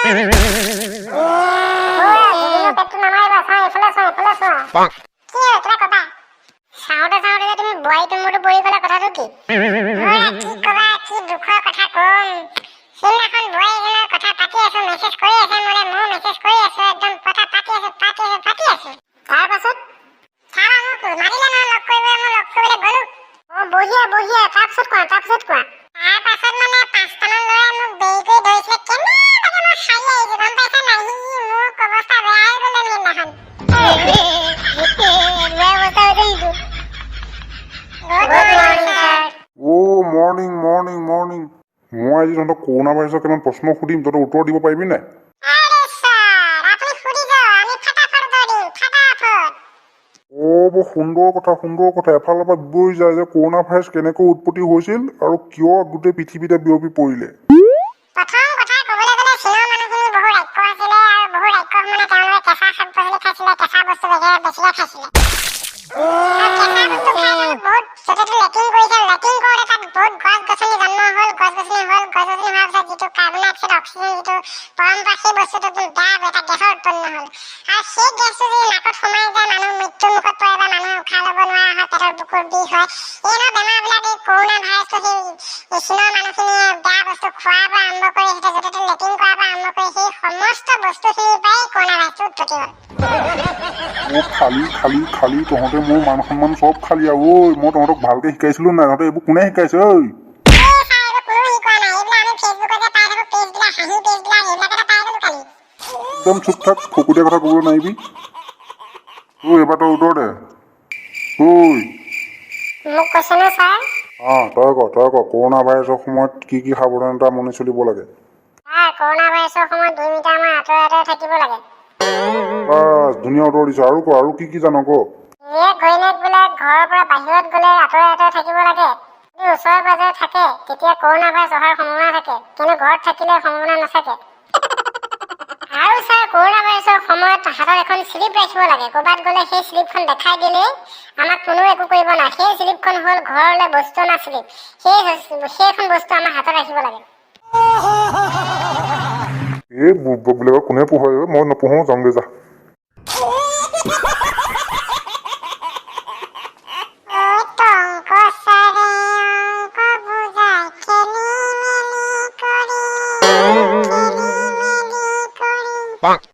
জুবিনৰ পেটটো নামাৰিবা, চোৱা, এইফালে চোৱা, এইফালে চোৱা। কি হ'ল, কিবা কবা? চাওঁতে চাওঁতে যে তুমি বোৱাৰী তম্বুটো পৰি গ'লা, কথাটো কি? অ, কি কবা, কি দুখৰ কথা কম। সিদিনাখন বোৱাৰী এজনৰ কথা পাতি আছো, মেছেজ কৰি আছে মোলে, ময়ো মেছেজ কৰি আছো, একদম কথা পাতি আছো, পাতি আছো, পাতি আছো। তাৰ পাছত ছাৰা মোক মাতিলে নহয় লগ কৰিবলৈ, মই লগ কৰিবলৈ গ'লো। অ, বঢ়িয়া বঢ়িয়া। তাৰপিছত কোৱা, তাৰপিছত কোৱা। তাৰ পাছত মানে পাঁচটামান ল'ৰাই মোক বেৰি কৰি ধৰিছিলে, কেনেবাকে মই সাৰি আহিছো, গম পাইছা নাই? মোৰ অৱস্থা বেয়া হৈ গ'ল সেইদিনাখন। বেয়া অৱস্থা হৈছে নেকি? Good morning, sir. অ' মৰ্ণিং, মৰ্ণিং, মৰ্ণিং। মই আজি তহঁতক কৰোণা ভাইৰাছৰ কেইটামান প্ৰশ্ন সুধিম, তহঁতে উত্তৰ দিব পাৰিবি নাই? আৰে ছাৰ, আপুনি সুধি যাওক, আমি ফটাফট উত্তৰ দিম, ফটাফট। অ' বৰ সুন্দৰ কথা, সুন্দৰ কথা। এফালৰ পৰা বিৱৰি যায় যে কৰোণা ভাইৰাছ কেনেকৈ উৎপত্তি হৈছিল আৰু কিয় গোটেই পৃথিৱীতে বিয়পি পৰিলে। প্ৰথম কথা ক'বলৈ গ'লে চীনৰ মানুহখিনি বহু ৰাক্ষস আছিলে আৰু বহু ৰাক্ষস, মানে তেওঁলোকে কেঁচা শাক পাচলি খাইছিলে, কেঁচা বস্তু বেছিকে খাইছিলে। আৰু কেঁচা বস্তু খাই তেওঁলোক বহুত য'তে লেট্ৰিন কৰিছে। লেট্ৰিন কৰোঁতে তাত বহুত গছ গছনি জন্ম হ'ল, গছ গছনি হ'ল। গছ গছনি হোৱাৰ পিছত যিটো কাৰ্বন ডাই অক্সাইড, অক্সিজেন যিটো পৰম্পৰা, সেই বস্তুটো বেয়া এটা গেছৰ উৎপন্ন হ'ল। আৰু সেই গেছটো যদি নাকত সোমাই যায়, মানুহ মৃত্যুৰ মুখত পৰে বা মানুহে উশাহ ল'ব নোৱাৰা হয়, পেটৰ বুকুৰ বিষ হয়। এই বেমাৰবিলাক, এই কৰোণা ভাইৰাছটো সেই চীনৰ মানুহখিনিয়ে বেয়া বস্তু খোৱাৰ পৰা আৰম্ভ কৰি, সিহঁতে য'তে ত'তে লেট্ৰিন কৰাৰ পৰা আৰম্ভ কৰি, সেই সমস্ত বস্তুখিনিৰ পৰাই কৰোণা ভাইৰাছটো উৎপত্তি হ'ল। অ' খালি খালি খালি, তহঁতে মোৰ মান সন্মান চব খালি আৰু। ঐ, মই তহঁতক ভালকে শিকাইছিলো নাই? তহঁতে এইবোৰ কোনে শিকাইছে ঐ? এই ছাৰ, এইবোৰ কোনো শিকোৱা নাই। এইবিলাক আমি ফেচবুকতে পাই থাকো, পেজবিলাক, হাঁহি পেজবিলাক, এইবিলাকতে পাই গ'লো কালি। একদম চুপ থাক, ফকটীয়া কথা ক'বলৈ নাহিবি। ঐ, এবাৰ তই উত্তৰ দে ঐ। মোক কৈছেনে ছাৰ? অঁ, তই ক, তই ক, কৰোণা ভাইৰাছৰ সময়ত কি কি সাৱধানতা মানি চলিব লাগে? ছাৰ, কৰোণা ভাইৰাছৰ সময়ত 2 মিটাৰমান আঁতৰে আঁতৰে থাকিব লাগে। বাছ, ধুনীয়া উত্তৰ দিছ। আৰু ক, আৰু কি কি জান ক। গিৰিয়েক ঘৈণীয়েকবিলাক ঘৰৰ পৰা বাহিৰত গ'লে আঁতৰে আঁতৰে থাকিব লাগে। যদি ওচৰে পাজৰে থাকে, তেতিয়া কৰোণা ভাইৰাছ অহাৰ সম্ভাৱনা থাকে, কিন্তু ঘৰত থাকিলে সম্ভাৱনা নাথাকে। আৰু ছাৰ, কৰোণা ভাইৰাছৰ সময়ত হাতত এখন শ্লিপ ৰাখিব লাগে। ক'ৰবাত গ'লে সেই শ্লিপখন দেখাই দিলেই আমাক কোনো একো কৰিব নোৱাৰে। সেই শ্লিপখন হ'ল ঘৰলৈ বস্তু অনা শ্লিপ। সেইখন বস্তু আমাৰ হাতত ৰাখিব লাগে। এই বুৰ্বকবিলাকক কোনে পঢ়ায় ঐ? মই নপঢ়ো, যাওঁগে যা। ঐ টংক ছাৰে অংক বুজাই খেলি মেলি কৰি, খেলি মেলি কৰি।